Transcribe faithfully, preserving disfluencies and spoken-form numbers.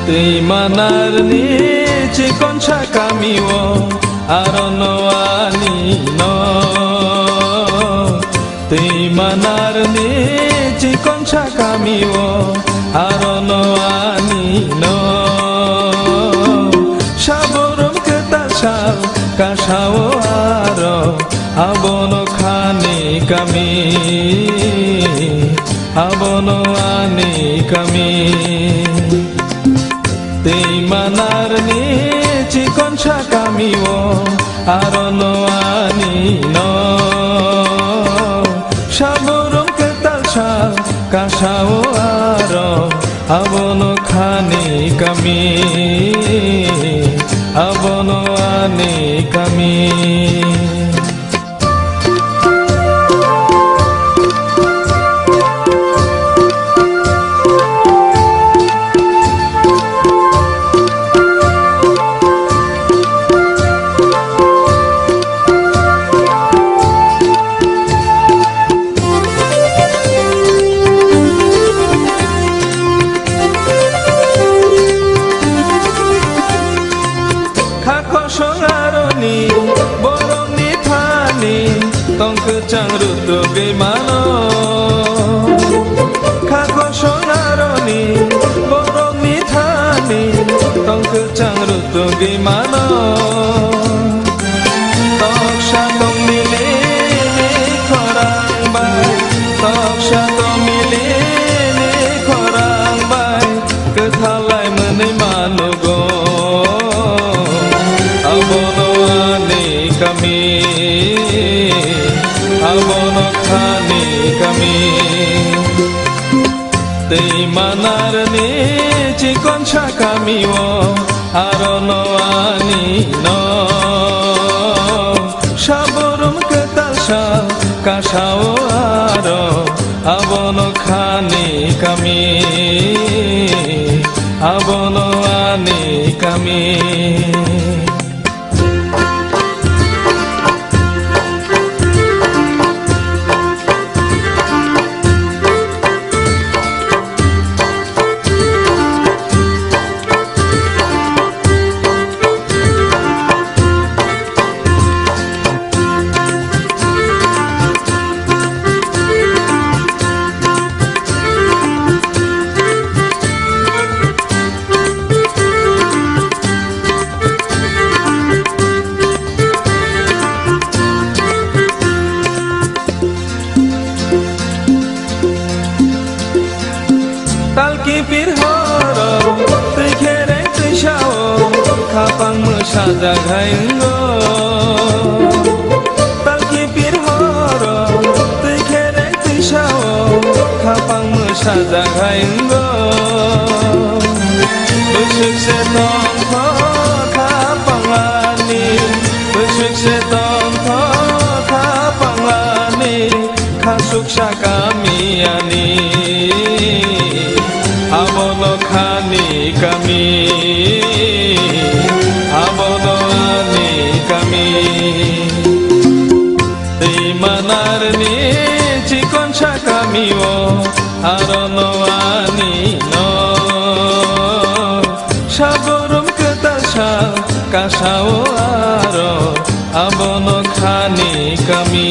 Twi manarni chikonsa kamio arono ani no. Twi manarni chikonsa kamio arono ani no. Saborom kwtal sal kasao aro abono khani kami. Abono ani kami. Twi manarni chikonsa kamio arono ani no. Saborom kwtal sal kasao aro abono khani kami. Abono ani kami. Kha kosong aroni borokni thani tong kwchang rutugwi mano. Kha kosong aroni borokni thani tong kwchang rutugwi mano. Toksa tong milini khorang bai, toksa tong milini khorang bai, kwthalai mwnwi manugo. Abono ani kami, abono khani kami. Twi manarni chikonsa kamio arono ani no. Saborom kwtal sal kasao aro abono khani kami. Abono ani kami. Talki pir horo twi khereng twi sao khapang mwsajak hai wngo. Talki pir horo twi khereng twi sao khapang mwsajak hai wngo. Bwswk se tongkho khapang ani, bwswk se tongkho khapang ani. Khasuksa kami ani, abono khani kami, abono ani kami. Twi manarni chikonsa kamio arono ani no. Saborom kwtal sal kasao aro abono khani kami,